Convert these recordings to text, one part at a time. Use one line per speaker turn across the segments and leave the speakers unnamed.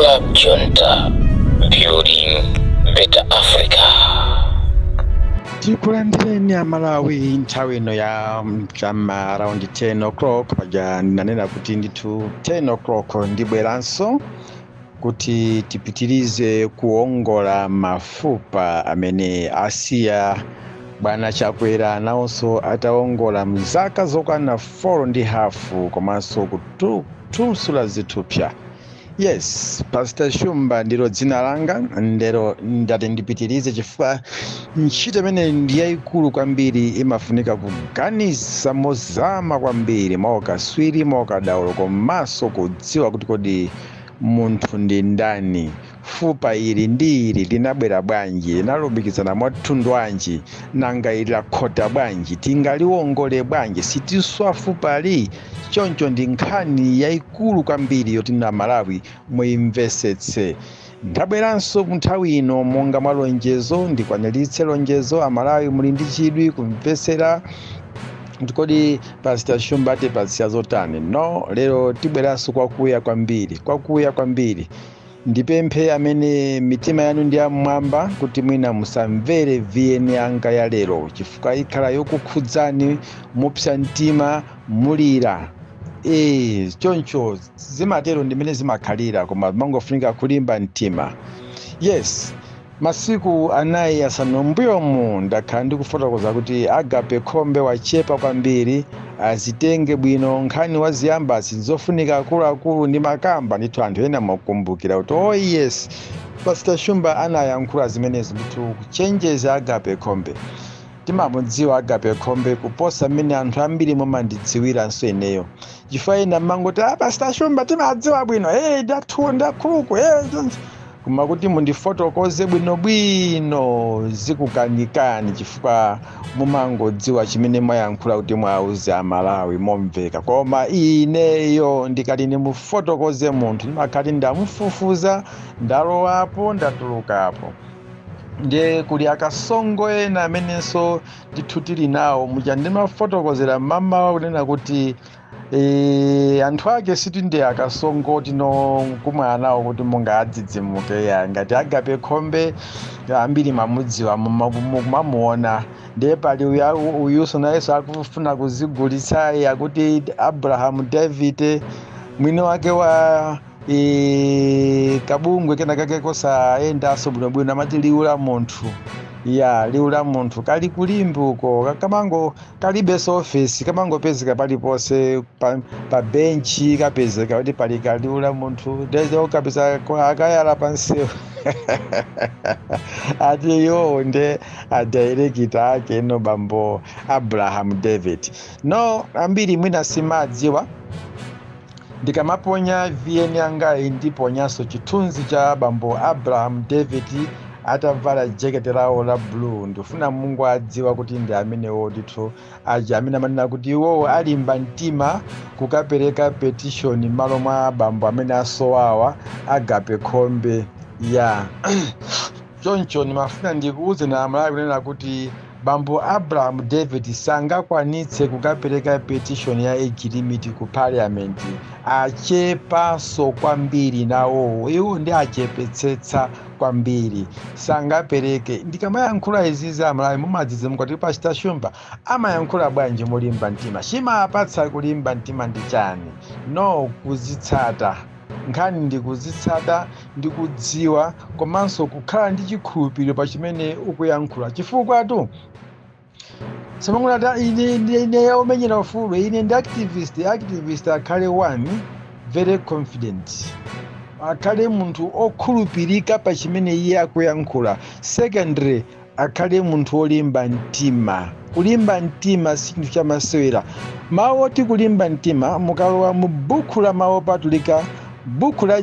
Club Junta, building better Africa.
Tikulandireni Amalawi nthawi ino ya chama around 10 o'clock. Paja ndinanena kuti ndithu 10 o'clock ndibweranso kuti tipitirize kuongola mafupa amene asiya bwana Chakwera, nawonso ataongola mzaka zokwana 4 ndi hafu komanso kutusula zithupsa. Yes, Pastor Shumba ndilo dzina langa. Ndero ndati ndipitirize chifukwa ntchito imene ndi yayikulu kwambiri, imafunika kuganiza mozama kwambiri, mwaukaswiri, mwaukadaulo, komanso kudziwa kuti kodi munthu ndi ndani, fupa ili ndi ili linabwera bwanji, linalumikizana mwathundu wanji, nanga ili lakhota bwanji, tingaliwongole bwanji, sitiswa fupali? Choncho ndi nkhani yayikulu kwambiri yoti na Malawi muyimvesetse. Ndabweranso nthawi ino monga mwa lonjezo, ndikwaniritse lonjezo. Amalawi muli ndi chidwi kumvesera kuti kodi Pastor Shumba atipatsira zotani? No, lero tibweranso kwakuya kwambiri, kwakuya kwambiri. Ndipemphe amene mitima yanu ndi yam'mwamba kuti mwina musamvere VN yanga ya lero, chifukwa ikhala yokukhudzani, mupsa mtima, mulira. Choncho zimatero, ndimene zimakhalira, koma mangofunika kulimba mtima. Yes, masiku 4 5 mbuyomu ndakhala ndikufotokoza kuti Agape Khombe wachepa kwambiri, azitenge bwino nkhani waziyambasi, zofunika akuluakulu ndi makamba. Ndithu anthu ena mukumbukira kuti oh yes, Pastor Shumba anayankhula zimenezo ndithu kuchenjeza Agape Khombe. Timamudziwa Agape Khombe kuposa mmene anthu ambiri mumandidziwiranso ineyo, chifukwa ena mmangoti, "Ah, Pastor Shumba timadziwa bwino, hey, ndathu ndakhuluku, hey." Koma kuti mundifotokoze bwinobwino zikukanikani, chifukwa mumangodziwa chimene mwayankhula kuti mwauze Amalawi momveka. Koma ineyo ndikati ndimufotokoze munthu, ndimakhati ndamufufuza, ndalowapo, ndatulukapo. Ndiye kuli akasongo ena amenenso ndithu tili nawo muja. Ndimafotokozera mamawa kunena kuti anthu ake siti ndi akasongo tino kumwana nawo kuti mungadzidzimuke ya. Ngati Agape Khombe, ambiri mamudziwa, mumamuona. Ndiye pali uyuso nayenso akufuna kuzigulitsa, akuti Abraham David, mwini wake wa kabungwe kena kake kosayendanso bwinobwino, amati Liwu la Munthu. Ya, Liwu la Munthu kali kulimbi uko, kamango kalibenso ofesi, kamangopezeka paliponse, pa benchi kapezeka kuti pali kaliwu la munthu, ndeze kapeza akayala pansewu. Ati iwowo nde adirector ake no bambo Abraham David. No, ambiri mwina simadziwa. Ndikamaponya VN yangayi, ndiponyanso chithunzi cha bambo Abraham David atavala jaketi lawo la blue. Ndifuna Mungu adziwa kuti ndi amenewo ndithu aja amene amanena kuti iwowo alimba mtima kukapereka petition m'malo mwa bambo amene asowawa, Agape Khombe ya. Choncho ndimafuna ndikuuze na Amalawi kunena kuti bambo Abraham David sangakwanitse kukapereka petition ya age limit ku parliament, achepanso kwambiri nawo, iwo ndi achepetsetsa kwambiri, sangapereke. Ndikamayankhula izizi, Amalawi mumadzidzimuka kuti Pastor Shumba amayankhula bwanji mulimba mtima? Chimapatsa kulimba mtima ndi chani? No, kuzitsata nkhani, ndi kuzitsata, ndi kudziwa, komanso kukhala ndi chikhulupiriro pa chimene ukuyankhula. Chifukwa tu samangulata ine omenyera ufulu, ine ndi activist. Activist akhale one very confident, akhale munthu okhulupirika pa chimene iye akuyankhula. Secondary, akhale munthu wolimba mtima. Kulimba mtima si chinthu chamasewera. Mawu oti kulimba mtima, mukalowa mu buku la Mawu Opatulika, buku la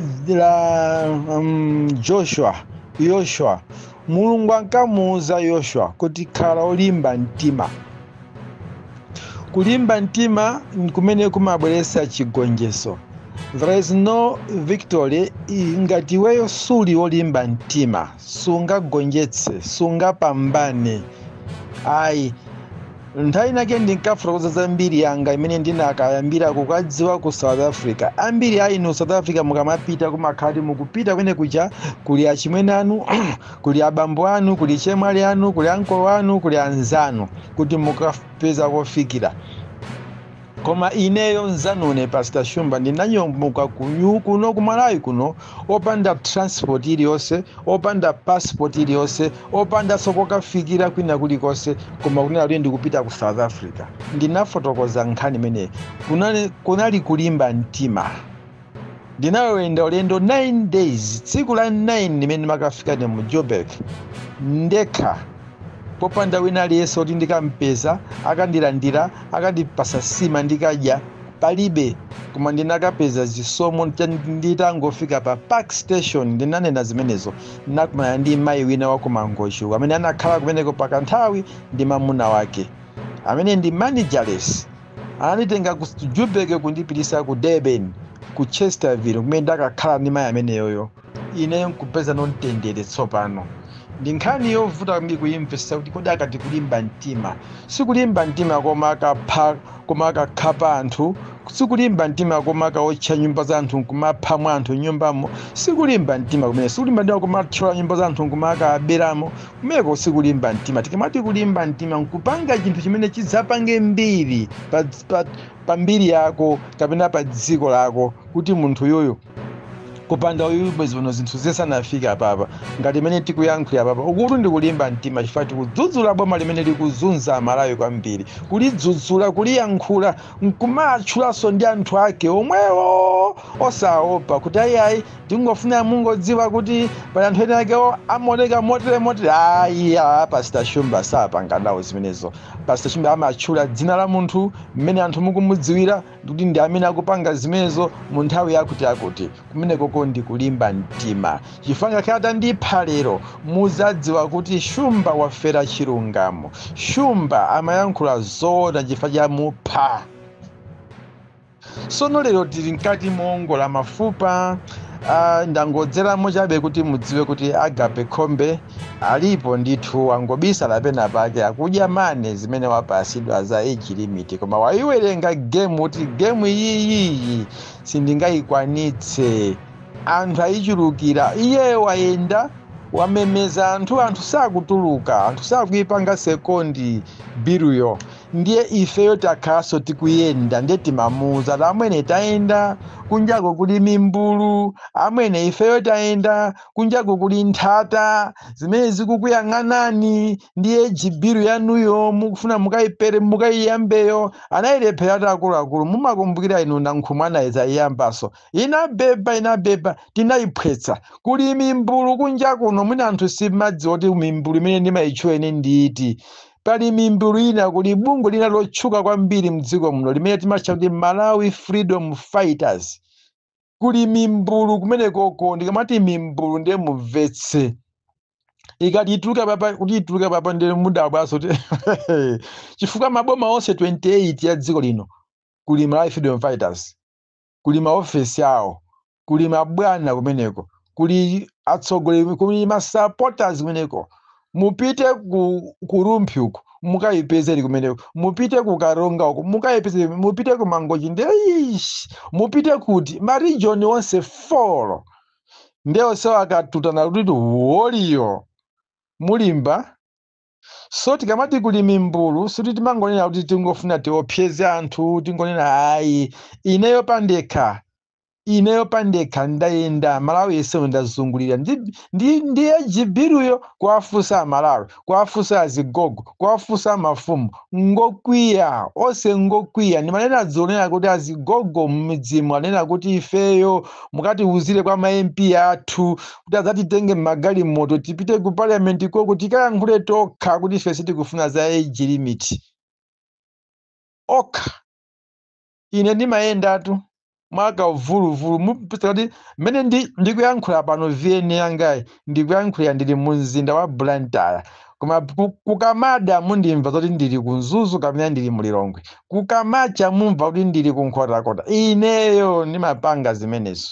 Joshua, Yoshua, Mulungu ankamuwuza Yoshua kuti khala olimba mtima. Kulimba mtima kumene kumabweretsa chigonjetso. There is no victory ngati iweyo suli wolimba mtima, sungagonjetse, sungapambane ayi. Nthawi inake ndinkafotokoza za mbiri yanga imene ndinakayambira kukadziwa ku South Africa. Ambiri a inu South Africa mukamapita kumakhati mukupita kumene kuja kuli achimwene anu, kuli abambo anu, kuli chemwali anu, kuli ankolo anu, kuli anzanu, kuti mukapeza kofikira. Koma ineyo nzanune Pastor Shumba ndinanyamuka kuno ku Malawi kuno opanda transport iliyonse, opanda passport iliyonse, opanda sokokafikira kwina kulikonse, koma kunena kuti ndikupita ku South Africa. Ndinafotokoza nkhani imeneyi. Kunali kulimba mtima. Ndinayenda ulendo 9 days, tsiku la 9 limene ndimakafika ndi mu Joburg ndekha, popanda wina aliyense kuti ndikampeza akandilandira, akandipasa sima ndikadya, palibe. Koma ndinakapeza zisomo nditangofika pa Park Station. Ndinanena zimenezo, ndinakumana ndi mayi wina wa kumangochi amene anakhala kumeneko pakanthawi ndi mamuna wake amene ndi manageress. Ananditenga ku Joburg kundipitisa ku Durban, ku Chesterville, kumene ndakakhala ndi mayi ameneyoyo. Ineyo nkupeza mtendere tsopano. Ndi nkhani yovuta kwambiri kuyimvetsa kuti kodi akati kulimba mtima, sikulimba mtima koma akapha, koma akakhapa anthu, sikulimba mtima koma akaotcha nyumba za anthu nkumapha mwa anthu nyumbamo, sikulimba mtima kumene, sikulimba mtima koma athyola nyumba za anthu nkumakaberamo kumeko, sikulimba mtima. Tikamati kulimba mtima nkupanga chinthu chimene chidzapange mbiri pa mbiri yako kapena pa dziko lako, kuti munthu yuyu kupanda uyu bwezi pano zinthu zisanafika papa ngati imene tikuyankhulira papa. Ukuti ndikulimba mtima chifukwa tikudzudzula boma limene likuzunza Amalawi kwambiri, kulidzudzula, kuliyankhula, nkumatchulanso ndi anthu ake omwewo, osaopa kuti ayiayi, tingofuna mungodziwa kuti pali anthu ena ake amaoneka motere motere. Ayi, Pastor Shumba sapanga nawo zimenezo. Pastor Shumba amatchula dzina la munthu mmene anthu mukumudziwira kuti ndi amene akupanga zimenezo mu nthawi yakuti akuti. Kumenekoko ndi kulimba mtima, chifukwa ngakhale atandipha lero muzadziwa kuti Shumba wafera chilungamo. Shumba amayankhula zoona chifukwa cha mupha. Sono lero tili mkati moongola mafupa. Ndangodzeramo chabe kuti mudziwe kuti Agape Khombe alipo ndithu, angobisala pena pake akudya mane zimene wapasidwa za age limit, koma wayiwerenga game kuti game iyiyiyi sindingayikwanitse, anthu ayichulukira. Iye wayenda wamemeza anthu, anthu sakutuluka, anthu sakuyipanga second biluyo. Ndiye ifeyo takhaso tikuyenda, ndiye timamuuza amwene tayenda kunjako kuli mimbulu, amwene ifeyo tayenda kunjako kuli nthata zimene zikukuyang'anani, ndiye jibilu yanuyo mukufuna mukayipere mukayiyambeyo. Anayilephera ati akuluakulu, mumakumbukira inu Nankhumwa anayizayiyambaso, inabeba inabeba, tinayiphwetsa. Kuli mimbulu kunja kuno, mwina anthu simadziwa kuti mimbulu imene ndimayitchula ine nditi. Pali mimbulu ina, kuli bungwe lina lotchuka kwambiri mdziko muno limene timatcha kuti Malawi Freedom Fighters. Kuli mimbulu kumenekoko. Ndikamati mimbulu ndiye mumvetse, ikati ituluka papa, kuti ituluka papa ndiye mudabwaso kuti chifukwa maboma onse 28 ya dziko lino kuli Malawi Freedom Fighters, kuli maofesi awo, kuli mabwana kumeneko, kuli atsogoleri, kuli masupporters kumeneko. Mupite ku Rumphi uku mukayipezeri kumeneko, mupite ku Karonga uku mukayipezeri, mupite ku Mangochi ndeish, mupite kuti maregion onse 4 ndeyonse akatutana kuti woliyo mulimba. So tikamati kuli mimbulu sikuti timangonena kuti tingofuna tiopseze anthu, tingonena ayi. Ineyo pandekha, ineyo pandekha ndayenda Malawi yenseyo, ndazungulira ndiye jibiruyo, kuwafunsa Amalawi, kuwafunsa azigogo, kuwafunsa mafumu, ngokwiya onse ngokwiya. Ndimanena dzonena kuti azigogo m'midzimu anena kuti ifeyo mukatiuzire kwa ma MP athu kuti adzatitenge m'magalimoto tipite ku parliament koko tikayankhule tokha kuti ife sitikufuna za age limit okha. Ine ndimayendatu mwakavuluvulu, mupeza kuti mmene ndikuyankhula pano VN yangayi ndikuyankhulira ndili mu mzinda wa Blantyre, koma kukamada mundimva zoti ndili ku Mzuzu kapena ndili mu Lilongwe, kukamacha mumva kuti ndili ku Nkhotakota. Ineyo ndimapanga zimenezo.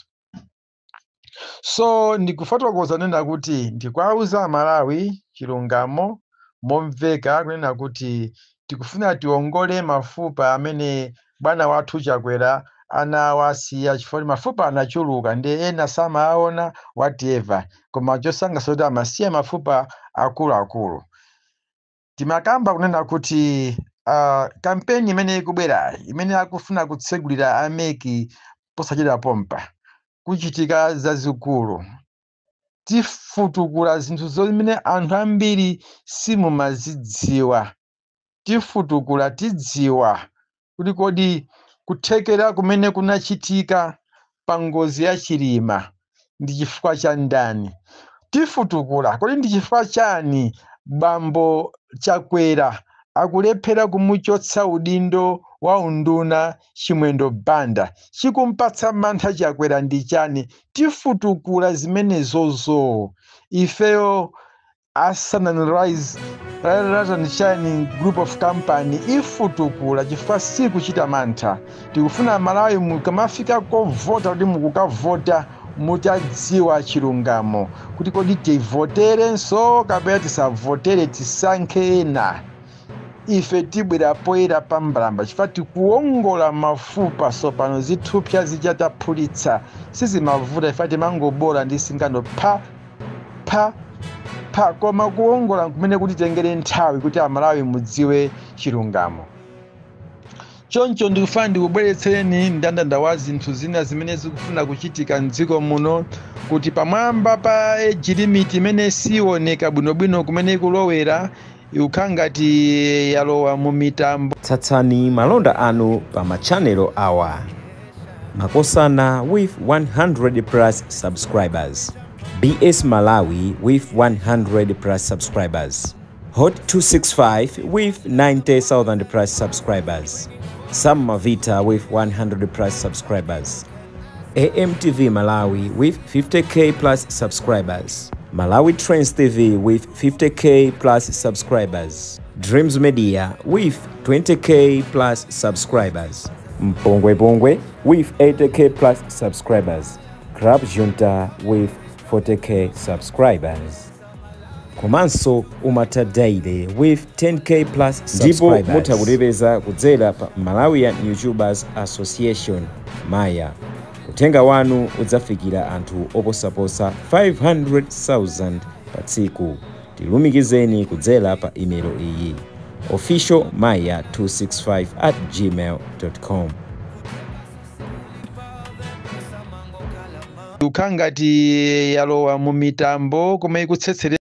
So ndikufotokoza nena kuti ndikuwauza Malawi chilungamo momveka kunena kuti Tikufuna tiongole mafupa amene bwana wathu Chakwera anawasiya, chifukwa mafupa anachuluka ndi ena samaona whatever, koma chosangalatsa kuti amasiya mafupa akuluakulu. Timakamba kunena kuti kampeni imene ikubwerayi, imene akufuna kutsegulira a MEC posachedwa pompa, kuchitika zazikulu. Tifutukula zinthu zimene anthu ambiri simumazidziwa. Tifutukula, tidziwa kuti kodi kuthekera kumene kunachitika pa ngozi ya Chilima ndi chifukwa cha ndani. Tifutukula kodi ndi chifukwa chani bambo Chakwera akulephera kumuchotsa udindo wa unduna Chimwendo Banda? Chikumpatsa mantha Chakwera ndi chani? Tifutukula zimenezozo. Ifeyo a Sun and Rise, Rise and Shining Group of Company ifutukula, chifukwa sikuchita mantha. Tikufuna Malawi mukamafika kovota kuti mukukavota mutadziwa chilungamo, kuti kodi tivoterenso kapena tisavotere, tisankhe ena. Ife tibwera poyera pambalamba, chifukwa tikuwongola mafupa sopano. Zithupsa zichataphulitsa sizimavuta, ife timangobola ndi singano, pha pha pha, koma kuwongola kumene kutitengere nthawi kuti Amalawi mudziwe chilungamo. Choncho ndikufuna ndikubweretsereni mndandanda wa zinthu zina zimene zikufuna kuchitika mdziko muno, kuti pamwamba pa age limit imene sioneka bwinobwino kumene ikulowera, ikukhala ngati yalowa mu mitambo.
Tsatsani malonda anu pa machanelo awa: Makosana with 100 plus subscribers, BS Malawi with 100 plus subscribers, Hot 265 with 90,000 plus subscribers, Sam Mavita with 100 plus subscribers, AMTV Malawi with 50K plus subscribers, Malawi Trends TV with 50K plus subscribers, Dreams Media with 20K plus subscribers, Mpongwe Pongwe with 80K plus subscribers, Club Junta with 40K subscribers, komanso Umata Daily with 10K plus. Ndipo mutha kutipeza kudzera pa Malawian YouTubers Association, Maya. Uthenga wanu udzafikira anthu oposaposa 500,000 pa tsiku. Tilumikizeni kudzera pa imelo iyi: officialmaya265@gmail.com.
Ikukhala ngati yalowa mu mitambo koma ikutsetsere.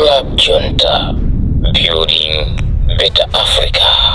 Club Junta, building better Africa.